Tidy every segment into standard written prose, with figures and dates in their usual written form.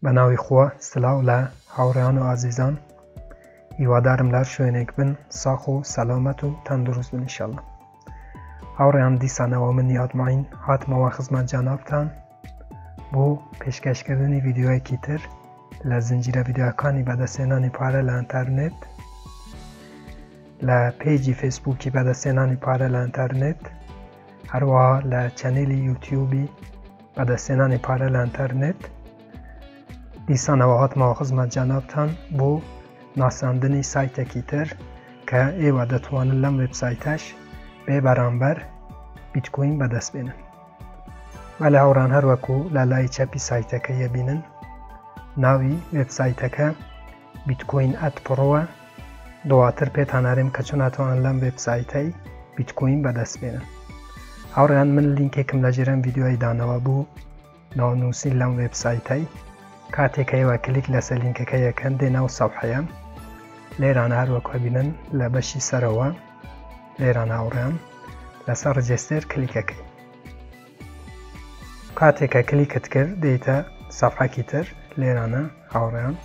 بە ناوی خوا سلاو لە هاوڕێیان و ئازیزان هیوادارم لە هەر شوێنێک بن ساخ و سەلامەت و تەندروست بن ئیشەڵڵا هاوڕێیان دیسانەوە من یاد معین هاتمەوە خزمەت جەنابتان بۆ پێشکەشکردنی ڤیدیۆیەکی تر لە زنجیرە ڤیدیۆکانی بەدەستهێنانی پارە لە ئینتەرنێت لە page ی فەیسبووکی بەدەستهێنانی پارە لە ئینتەرنێت هەروەها لە channel ی یوتیوبی بەدەستهێنانی پارە لە ئینتەرنێت دیسانەوە هاتمەوە خزمەت جەنابتان بۆ ناساندنی سایتێکی تر کە ئێوە دەتوانن لەم وێبسایتەش بێ بەرامبەر بیتکۆین بەدەست بێنن. بەلێ هاوڕان هەروەکو لە لای چەپی سایتەکە یەبینن ناوی وێبسایتەکە بیتکۆین ئەت پڕۆوە دواتر پێتان ئەرێم کە چۆن ئەتوانن لەم وێبسایتەی بیتکۆین بەدەست بێنن. هاوڕێیان من لینکێکم لە ژێرم ڤیدیۆی دانەوە بوو ناونووسین لەم وێبسایتەی کاتێک کە ئێوە کلیک لەسەر لینکەکە یەکەن دێ ناو سەفحەیە لێرانە هەر وەک بینن لە بەشی سەرەوە لێرانە هاوڕێیان لەسەر register کلیکەکەی کاتێک کە کلیکت کرد دێتە سەفحەکی تر لێرانە هاوڕێیان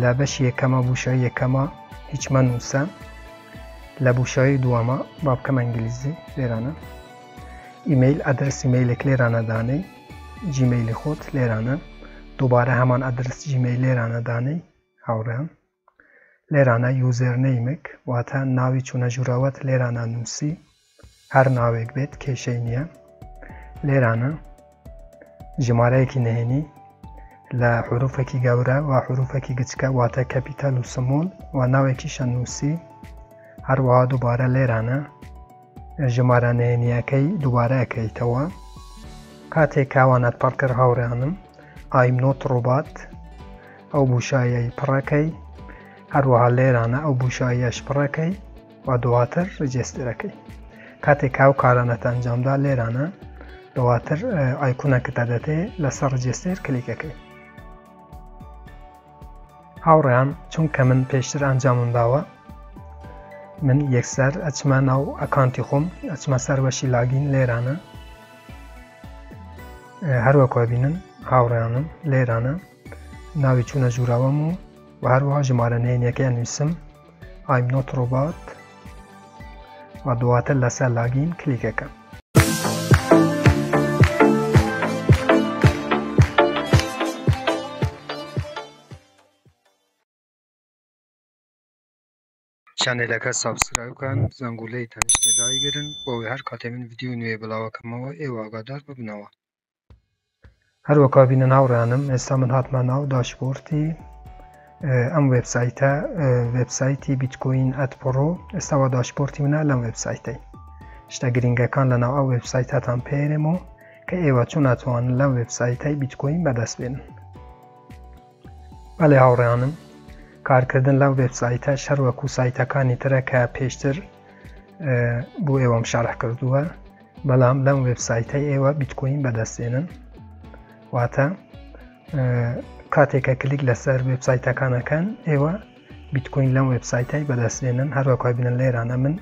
لە بەشی یەکەمە بوشای یەکەمە هیچ مەنووسە لە بوشایی دووەمە با بکەم ئینگلیزی لێرانە email address ئیمەیلێک لێرانە دانەی جیمەیلی خۆت لێرانە دووبارە هەمان address جیمەیل لێرانە دانەی هاوڕێیان لێرانە username ێک واتە ناوی چوونە ژوورەوەت لێرانە نووسی هەر ناوێک بێت کێشەی نییە لێرانە ژمارەیەکی نهێنی لە حروفێکی گەورە و حروفێکی گچکە واتە capital و small و ناوێکیشە نووسی هەروەها دووبارە لێرانە ژمارە نهێنیەکەی دووبارە ئەکەیتەوە کاتێک کاوانەت پڕ کرد هاوڕێیانم I'm not robot ئەو بوشایەی پڕەکەی هەروەها لێرانە ئەو بوشایەش پڕەکەی و دواتر register ەکەی کاتێک کاو کارانەت ئەنجامدا لێرانە دواتر icon ەکە دەدەتێ لەسەر register کلیکەکەی هاوڕێیان چونکە من پێشتر ئەنجامم داوە من یەکسەر ئەچمە ناو account ی خۆم ئەچمە سەر بەشی login لێرانە هەروەکوە بینن هاوڕێیانم لێرانە ناوی چوونە ژوورەوەم و و هەروەها ژمارە نهێنیەکەی ئەنووسم I'm not robot و دواتر لەسەر login کلیکەکەم. channel ەکە subscribe بکەن زەنگولەی تەنیشتێ دایگرن بۆ ئەوەی هەر کاتێ من ڤیدیۆی نوێ بڵاوەکەمەوە ئێوە ئاگادار ببنەوە. هەروەکا بینن هاوڕێیانم ئێستا من هاتمە ناو dashboard ی ئەم وێبسایتە وێبسایتی بیتکۆین ئەت پڕۆ ئێستاوە dashboard ی منە لەم وێبسایتەی شتە گرنگەکان لە ناو ئەو وێبسایتاتان پێرێم و کە ئێوە چۆن ئەتوانن لەم وێبسایتەی بیتکۆین بەدەست بێنن بەڵێ هاوڕێیانم کارکردن لەم وێبسایتە شەر وەکو سایتەکانی ترە کە پێشتر بۆ ئێوەم شەرح کردووە بەڵام لەم وێبسایتەی ئێوە بیتکۆین بەدەستێنن واتە کاتێک کە کلیک لەسەر وێبسایتەکانەکەن ئێوە بیتکۆین لەم وێبسایتای بەدەستێنن هەروەکوای بینن لێرانە من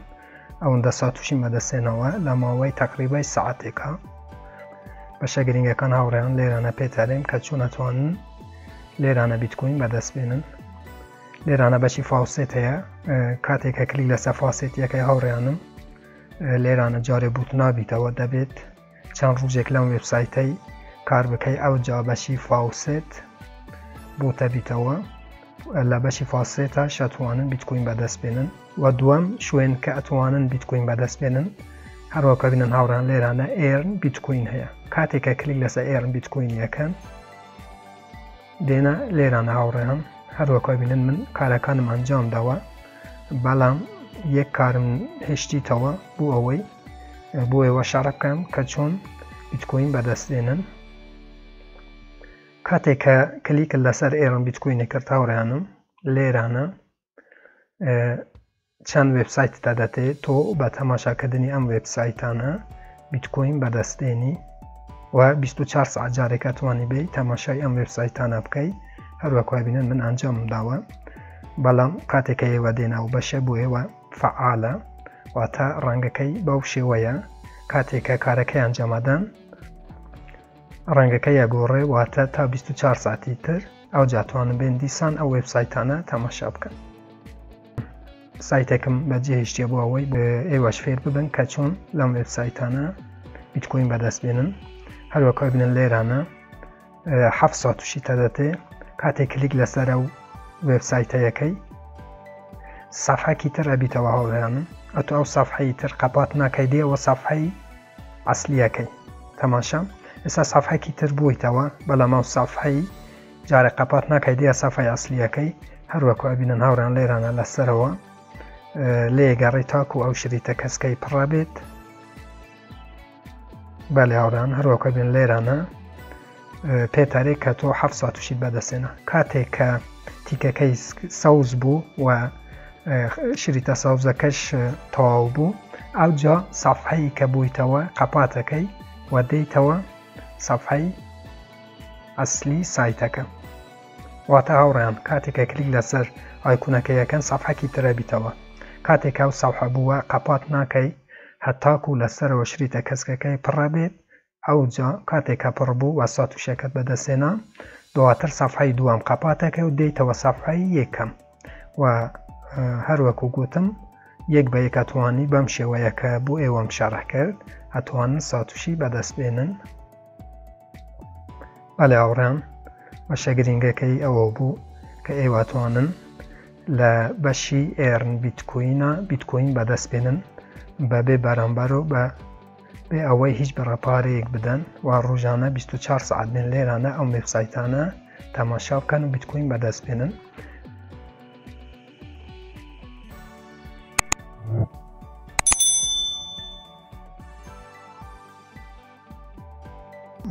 ئەوەندە ساتوشیم بەدەستێنەوە لە ماوەی تقریبای ساعتێکە بەشە گرنگەکان هاوڕێیان لێرانە پێتەرێم کە چۆن ئەتوانن لێرانە بیتکۆین بەدەست بێنن لێرانە بەشی faucet هەیە کاتێک کە کلیک لەسەر faucet ەکەی هاوڕێیانم لێرانە جارێ bot نابیتەوە دەبێت چەند ڕۆژێک لەم وێبسایتەی کار بکەی ئەو جا بەشی faucet بۆ تەبیتەوە لە بەشی faucet ە شەتوانن بیتکۆین بەدەست بێنن و دووەم شوێن کە ئەتوانن بیتکۆین بەدەست بێنن هەروەکە بینن هاوڕان لێرانە earn bitcoin هەیە کاتێک کە کلیک لەسەر earn bitcoin یەکەن دێنە لێرانە هاوڕێیان هەروەکە بینن من کارەکانم ئەنجام داوە بەڵام یەک کارم هێشتیتەوە بۆ ئەوەی بۆ ئێوە شەڕ بکەم کە چۆن بیتکۆین بەدەست دێنن کاتێک کە کلیکت لەسەر earn bitcoin ی کرد هاوڕێیانم لێرانە چەند وێبسایت دەدەتێ تۆ بە تەماشاکردنی ئەم وێبسایتانە بیتکۆین بەدەستێنی و 24 ساعت جارێک ئەتوانی بێی تەماشای ئەم وێبسایتانە بکەی هەروەکوای بینن من ئەنجامم داوە بەڵام کاتێک کە ئێوە دێنە و بەشە بۆ ئێوە فعالە واتە ڕەنگەکەی بەو شێوەیە کاتێک کە کارەکەی ئەنجامەدەن. ڕەنگەکەی ئەگۆڕێ، واتە تا 24 ساعتی تر ئەوجا توانن بێن دیسان ئەو وێبسایتانە تەماشا بکەن. سایتێکم بەجێهێشتیە بۆ ئەوەی ئێوەش فێر ببن کە چۆن لەم وێبسایتانە بیتکۆین بەدەست بێنن. هەروەکە بینن لێرانە 7 ساتوشی تەدەتێ کاتێک کلیک لەسەر ئەو وێبسایتەیەکەی سەفحەکی تر ئەبیتەوە هاوڕێیانم، ئەتۆ ئەو سەفحەی تر قەپات ناکەی دێەوە سەفحەی ئەسلیەکەی تەماشا. ئێستا سەفحەکی تر بوویتەوە، بەڵام ئەو سەفحەی جارێ قەپات ناکەی دێ سەفحەی ئەسلیەکەی. هەروەکو ئەبینن هاوڕێیان لێرانە لەسەرەوە لێگەڕی تاکو ئەو شریتە کەسکەی پڕە بێت. بەڵێ هاوڕێیان هەروەکو ئەبینن لێرانە پێتارێک کە تۆ 7 ساتوشیت بەدەستێنە. کاتێک کە تیکەکەی سەوز بوو و شریتە سەوزەکەش تەواو بوو، ئەوجا سەفحەی کە بوویتەوە قەپاتەکەی و دێیتەوە سەفحەی ئەسلی سایتەکە. واتە هاوڕێیان کاتێک کە کلیک لەسەر ئایکونەکە یەکەن سەفحەکی ترە بیتەوە. کاتێک ئەو سەفحە بووە قەپات ناکەی هەتاکو لەسەرەوە شریتە کەسکەکەی پڕە بێت، ئەوجا کاتێک کە پڕ بوو و ساتوشەکەت بەدەستێنا دواتر سەفحەی دووەم قەپاتەکە و دێیتەوە سەفحەی یەکەم. و هەروەکو گوتم یەک بە یەک ئەتوانی بەم شێوەیە کە بۆ ئێوەم شەرح کرد ئەتوانن ساتوشی بەدەست بێنن. بەڵێ هاوڕێیان بەشە گرنگەکەی ئەوە بوو کە ئێوە ئەتوانن لە بەشی earn بیتکۆینە بیتکۆین بەدەست بێنن بەبێ بەرامبەر و بە بێ ئەوەی هیچ بڕە پارەیەک بدەن و ڕۆژانە 24 ساعت بێن لێرانە ئەم وێبسایتانە تەماشا بکەن و بیتکۆین بەدەست بێنن.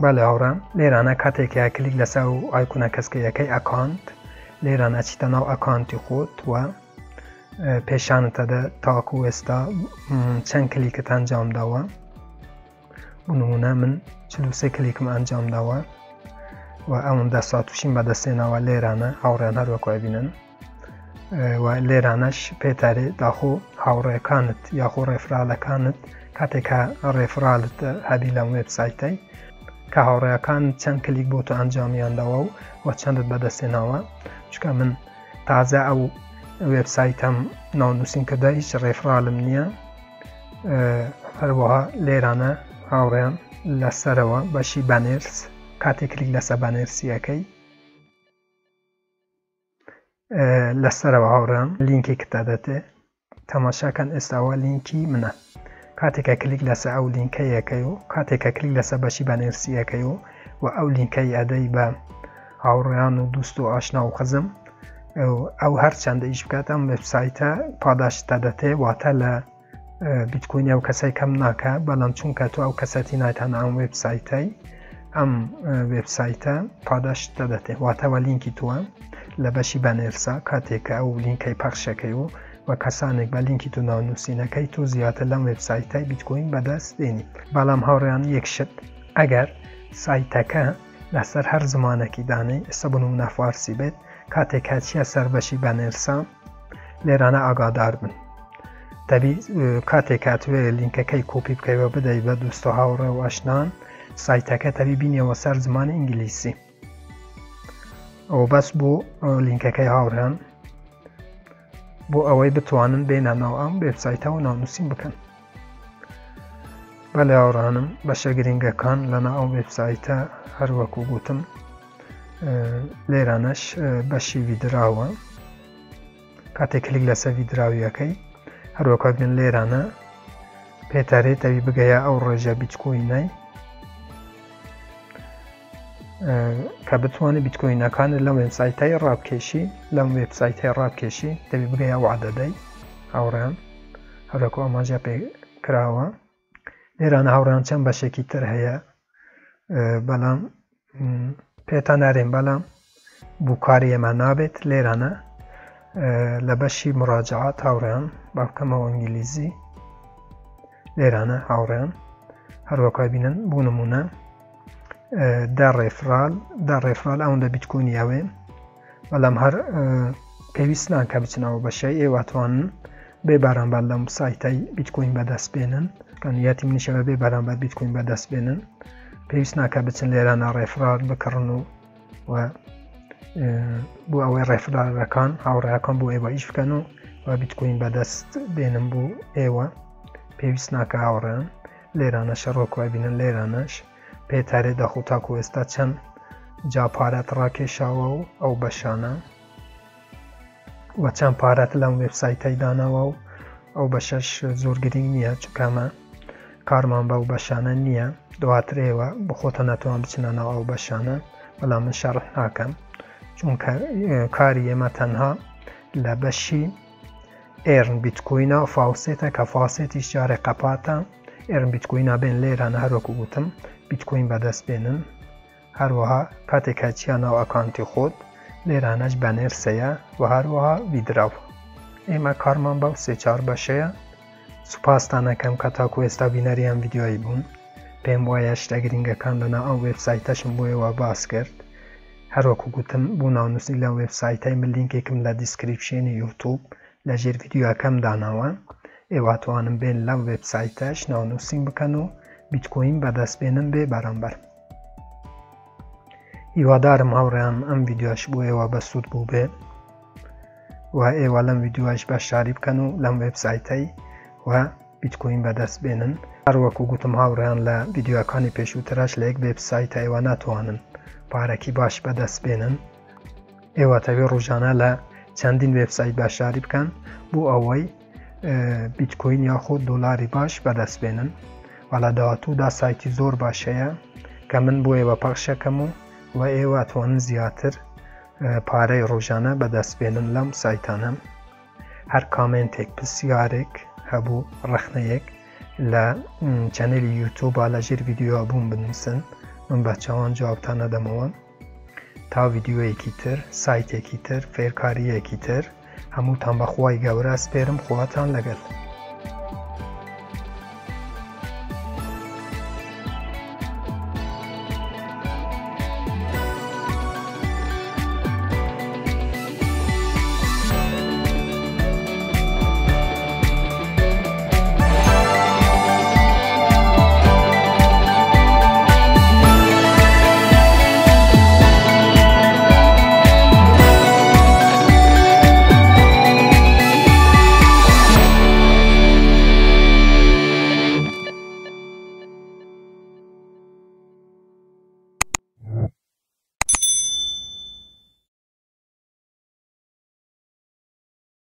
بەڵێ هاوڕێیان لێرانە کاتێک کە کلیک لەسەر ئەو ئایکۆنە کەسکەیەکەی account لێرانە ئەچیتە ناو account ی خۆت و پێشانت دەدە تاکو ئێستا چەند کلیکت ئەنجام داوە. بۆ نمونە من 43 کلیکم ئەنجام داوە و ئەوەندە ساتوشیم بەدەستێناوە لێرانە هاوڕێیان هەروەکو ئەبینن. و لێرانەش پێتارێ داخۆ هاوڕێکانت یاخۆ referral ەکانت کاتێک کە referral ت هەبی لەم وێبسایتەی کە هاوڕێەکان چەند کلیک بۆ تۆ ئەنجامیان داوە و چەندت بەدەستێناوە. چونکە من تازە ئەو وێبسایتەم ناونووسین کردە هیچ referral م نییە. هەروەها لێرانە هاوڕێیان لەسەرەوە بەشی banners کاتێک کلیک لەسەر banners یەکەی لەسەرەوە هاوڕێیان لینکێکت دەدەتێ تەماشاکەن ئێستاوە لینکی منە. کاتێکە کلیک لەسەر ئەو لینکە یەکەی و کاتێکە کلیک لەسەر بەشی banners یەکەی و ئەو لینکەی ئەدەی بە هاوڕێیان و دوست و ئاشنا و خزم، ئەو هەرچەندە ئیش بکات ئەم وێبسایتە پاداشت دەدەتێ، واتە لە بیتکۆینی ئەو کەسای کەم ناکە، بەڵام چونکە تۆ ئەو کەسەتی نایتانە ئەم وێبسایتەی ئەم وێبسایتە پاداشت دەدەتێ، واتەوە لینکی تۆە لە بەشی banners ا کاتێک کە ئەو لینکەی پەخشەکەی و کەسانێک بە لینکی تۆ ناونووسینەکەی تۆ زیاتر لەم وێبسایتای بیتکۆین بەدەست دێنی. بەڵام هاوڕێیان یەک شت، ئەگەر سایتەکە لەسەر هەر زمانێکی دانەی، ئێستا بۆ نمونە فارسی بێت، کاتێک کە چیە سەر بەشی banners ا لێرانە ئاگادار بن. تەبی کاتێک کاتوێ لینکەکەی کۆپی بکەیەوە بدەی بە دوست و هاوڕێ و ئاشنان، سایتەکە تەبی بینیەوە سەر زمانی ئینگلیسی. ئەوە بەس بۆ لینکەکەی هاوڕێیان بۆ ئەوەی بتوانن بێنە ناو ئەم وێبسایتەوە ناونووسین بکەن. بەڵێ هاوڕانم بەشە گرنگەکان لەنا ئەو وێبسایتە هەروەکو گوتم لێرانەش بەشی withdraw ە. کاتێک کلیک لەسەر withdraw یەکەی هەروەکە بن لێرانە پێتارێت ئەوی بگەیە ئەو ڕێژە بیتکۆینای کە بتوانێت بیتکۆینەکانت لەم وێبسایتای ڕابکێشی لەم وێبسایتای ڕابکێشی دەبی بگەیە ئەو عەدەدەی هاوڕێیان هەروەکو ئاماژە پێ کراوە. لێرانە هاوڕێیان چەند بەشێکی تر هەیە بەڵام پێتان نارێن، بەڵام بۆ کاری ئێمە نابێت. لێرانە لە بەشی مراجعات هاوڕێیان با بکەمەوە ئینگلیزی. لێرانە هاوڕێیان هەروەکو بینن بۆ نمونە دە referral دە referral ئەوەندە بیتکۆینی ئەوێ، بەڵام هەر پێویست ناکە بچنەوە بەشای ئێوە توانن بێ بەرامبەر لەم سایتای بیتکۆین بەدەست بێنن. نیەتی منیشە بێ بەرامبەر بیتکۆین بەدەست بێنن. پێویست ناکە بچن لێرانە referral بکڕن و و بۆ ئەوەی referral ەکان هاوڕێیەکان بۆ ئێوە ئیش بکەن و و بیتکۆین بەدەست بێنم بۆ ئێوە پێویست ناکە هاوڕێیان لێرانە شەڕۆکوای بینن لێرانەش پێتارێ دەخۆ تاکو ئێستا چەند جا پارەت ڕاکێشاوە و ئەو بەشانە و چەند پارەت لەم وێبسایتەی داناوە و ئەو بەشەش زۆر گرنگ نییە چکەمە کارمان بەو بەشانە نییە دواتر ئێوە بخۆتە ناتوان بچنە ناو ئەو بەشانە بەڵام من شەڕح ناکەم چونکە کاری ئێمە تەنها لە بەشی earn بیتکۆینە و faucet ە کە faucet یش جارێ قەپاتە earn بیتکۆینا بێن لێرانە هەروەکو گوتم بیتکۆین بەدەست بێنن هەروەها کاتێک کە چیا ناو ئەکانتی خۆت لێرانەش banners ەیە و هەروەها withdraw ئێمە کارمان بەو سێ چار بەشەیە سوپاستان ئەکەم کە تاکو ئێستا بینەری ئەم ڤیدیۆی بوون پێم وایە شتە گرنگەکان لەناو ئەم وێبسایتەشم بۆ ئێوە باس کرد هەروەکو گوتم بۆ ناونووسین لەم وێبسایتەی من لینکێکم لە description ی یوتوب لە ژێر ڤیدیۆکەم داناوە ئێوە توانن بێن لەم وێبسایتەش ناونووسین بکەن و بیتکۆین بەدەست بێنن بێ بەرامبەر. هیوادارم هاوڕێیان ئەم ڤیدیۆش بۆ ئێوە بەسوود بوو بێ و ئێوە لەم ڤیدیۆش بەشداری بکەن و لەم وێبسایتەی و بیتکۆین بەدەست بێنن هەروەکو گوتم هاوڕێیان لە ڤیدیۆکانی پێشووترش لە یەک وێبسایتە ئێوە ناتوانن پارەکی باش بەدەست بێنن ئێوە تەوی ڕۆژانە لە چەندین وێبسایت بەشداری بکەن بۆ ئەوەی بیتکۆین یاخود دۆلاری باش بەدەست بێنن و لە داهاتوودا سایتی زۆر باش هەیە کە من بۆ ئێوە پەخشەکەم و و ئێوە ئەتوانن زیاتر پارەی ڕۆژانە بەدەست بێنن لەم سایتانە هەر comment ێک پرسیارێک هەبوو ڕەخنەیەک لە channel ی یوتوبا لە ژێر ڤیدیۆ بووم بنووسن من بە چاوان جوابتان نەدەمەوە تا ڤیدیۆیەکی تر سایتێکی تر فێرکاریەکی تر هەمووتان بەخوای گەورە سپێرم خواتان لەگەل.